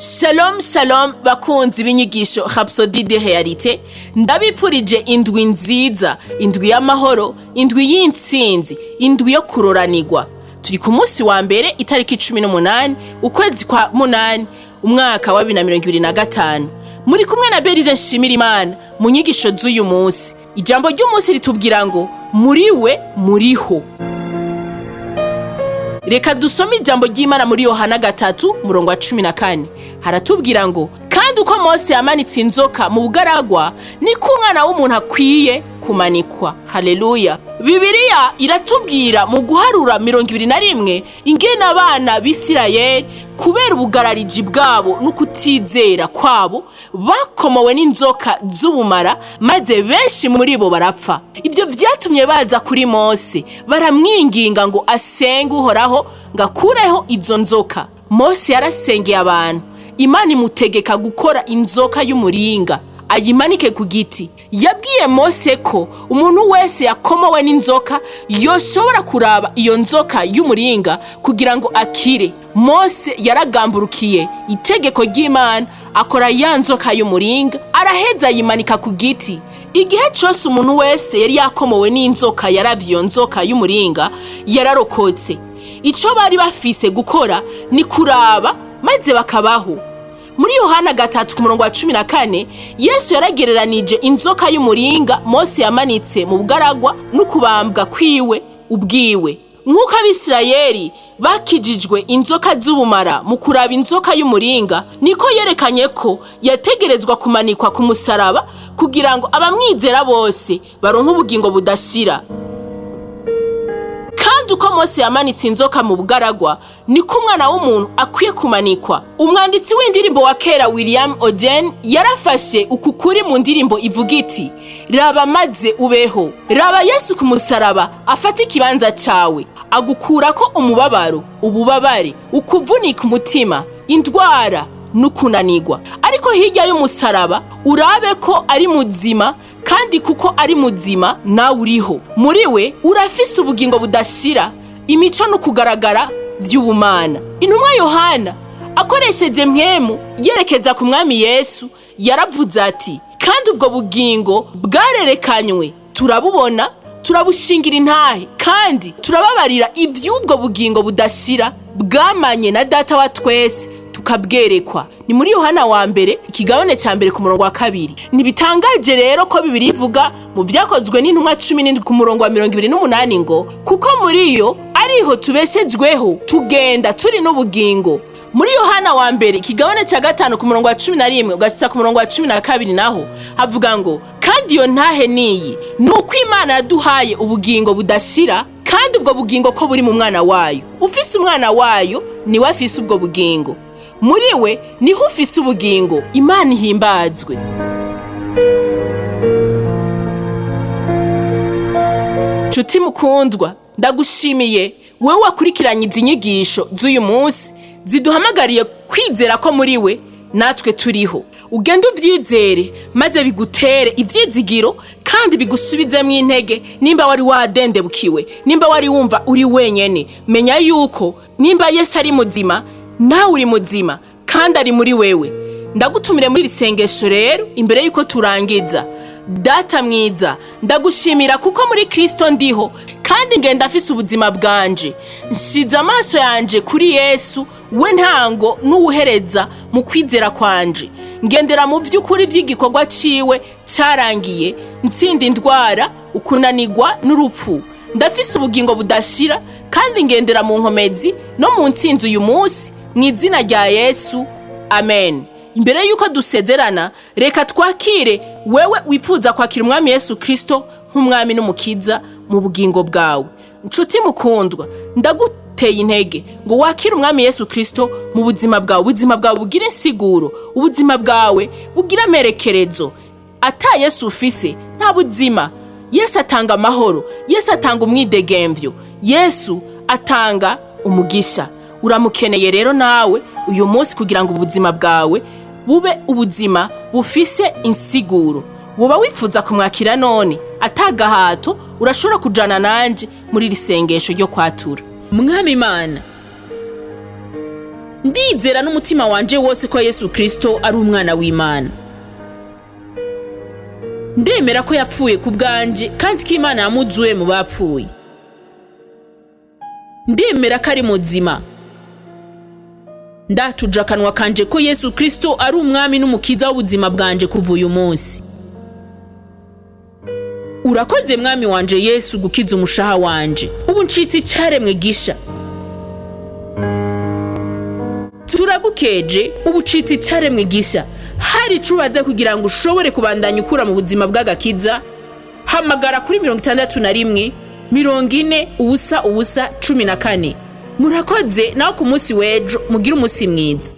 Shalom shalom, bakunzi b'inyigisho Rhapsodie de Réalité. Ndabipfurije indwi nziza, indwi y'amahoro, indwi y'intsinzi, indwi yo kuroranirwa. Turi ku munsi wa mbere, itariki 18, ukwezi kwa munani, umwaka wa 2025. Muri kumwe na Berize Nshimirimana mu nyigisho z'uyu munsi. Ijambo ry'umunsi ritubwira ngo: "Muri we muriho." Reka dusome ijambo ry'Imana muri Yohana 3, murongo wa 14. Haratubwira ngo: "Kandi uko Mose yamanitse inzoka mu bugaragwa, niko Umwana w'umuntu akwiye kumanikwa." Haleluya! Bibiliya iratubwira mu Guharura 21 ingene abana b'Isirayeli, kubera ubugarariji bwabo n'ukutizera kwabo, bakomowe n'inzoka z'ubumara, maze benshi muri bo barapfa. Ibyo vyatumye baza kuri Mose, baramwinginga ngo asenge Uhoraho ngo akureho izo nzoka. Mose yarasengeye abantu, Imana imutegeka gukora inzoka y'umuringa, ayimanike ku giti. Yabwiye Mose ko umuntu wese yakomowe n'inzoka yoshobora kuraba iyo nzoka y'umuringa kugira ngo akire. Mose yaragamburukiye itegeko ry'Imana, akora ya nzoka y'umuringa, araheza ayimanika ku giti. Igihe cyose umuntu wese yari yakomowe n'inzoka yaravye iyo nzoka y'umuringa, yararokotse. Ico bari bafise gukora ni kuraba, maze bakabaho. Muri Yohana 3, ku murongo wa 14, Yesu yaragereranije inzoka y'umuringa Mose yamanitse mu bugaragwa n'ukubambwa kwiwe ubwiwe. Nk'uko Abisirayeli bakijijwe inzoka z'ubumara mu kuraba inzoka y'umuringa, niko yerekanye ko yategerezwa kumanikwa ku musaraba kugira ngo abamwizera bose baronke ubugingo budashira. Kandi uko Mose yamanitse inzoka mu bugaragwa, niko Umwana w'umuntu akwiye kumanikwa. Umwanditsi w'indirimbo wa kera William Oden yarafashe uku kuri mu ndirimbo ivuga iti: "Raba maze ubeho." Raba Yesu ku musaraba, afata ikibanza cawe, agukurako umubabaro, ububabare, ukuvunika umutima, indwara n'ukunanirwa. Ariko hirya y'umusaraba urabe ko ari muzima, kandi kuko ari muzima nawe uriho. Muri we urafise ubugingo budashira, imico n'ukugaragara vy'ubumana. Intumwa Yohana, akoresheje Mpwemu yerekeza ku Mwami Yesu, yaravuze ati: "Kandi ubwo bugingo bwarerekanywe, turabubona, turabushingira intahe, kandi turababarira ivy'ubwo bugingo budashira bwamanye na Data wa twese, tukabwerekwa." Ni muri Yohana wa mbere, ikigabane ca mbere, ku murongo wa 2. Ntibitangaje rero ko Bibiliya ivuga mu Vyakozwe n'Intumwa 17, ku murongo wa 28 ngo: "Kuko muri yo ariho tubeshejweho, tugenda, turi n'ubugingo." Muri Yohana wa mbere, ikigabane cya 5, ku murongo wa 11 ugashyitsa ku murongo wa 12, naho havuga ngo: "Kandi iyo ntahe niyi, ni uko Imana yaduhaye ubugingo budashira, kandi ubwo bugingo ko buri mu Mwana wayo. Ufise Umwana wayo niwe afise ubwo bugingo. Muri we niho ufise ubugingo." Imana ihimbazwe. Nshuti mukundwa, ndagushimiye wewe wakurikiranye izi nyigisho z'uyu munsi ziduhamagariye kwizera ko muri we natwe turiho. Ugende uvyizere, maze bigutere ivyizigiro kandi bigusubizemwo intege. Nimba wari wadendebukiwe, nimba wari wumva uri wenyene, menya yuko nimba Yesu ari muzima, nawe uri muzima kandi ari muri wewe. Ndagutumire muri iri sengesho rero imbere yuko turangiza. Data mwiza, ndagushimira kuko muri Kristo ndiho kandi ngenda afise ubuzima bwanje. Nshize amaso yanje kuri Yesu, we ntango n'uwuhereza mu kwizera kwanje. Ngendera mu vy'ukuri vy'igikorwa ciwe carangiye, ntsinda indwara, ukunanirwa n'urupfu. Ndafise ubugingo budashira kandi ngendera mu nkomezi no mu ntsinzi uyu munsi, mu izina rya Yesu, amen. Imbere y'uko dusezerana, reka twakire wewe wifuza kwakira Umwami Yesu Kristo nk'Umwami n'Umukiza mu bugingo bwawe. Nshuti mukundwa, ndaguteye intege ngo wakire Umwami Yesu Kristo mu buzima bwawe, ubuzima bwawe bugira insiguro, ubuzima bwawe bugira amerekerezo. Ata Yesu ufise, nta buzima. Yesu atanga amahoro, Yesu atanga umwidegemvyo, Yesu atanga umugisha. Uramukeneye rero nawe uyu munsi kugira ngo ubuzima bwawe bube ubuzima bufise insiguro. Woba wifuza kumwakira none atagahato, urashobora kujana nanje muri iri sengesho ryo kwatura. Mwami Imana, Ndizera n'umutima wanje wose ko Yesu Kristo ari umwana w'Imana. Ndemera ko yapfuye ku bwanje kandi ko Imana yamuzuye mu bapfuye. Ndemera ko ari muzima. Ndatuje akanwa kanje ko Yesu Kristo ari umwami n'umukiza w'ubuzima bwanje kuva uyu munsi. Urakoze mwami wanje Yesu gukiza umushaha wanje. Ubu ncitse icaremwe gisha. Turagukeje, ubu ucitse icaremwe gisha. Hari ico ubaza kugira ngo ushobore kubandanya ukura mu buzima bw'agakiza? Hamagara kuri 61 40 0 0 14. Murakoze, naho ku munsi w'ejo mugire umunsi mwiza.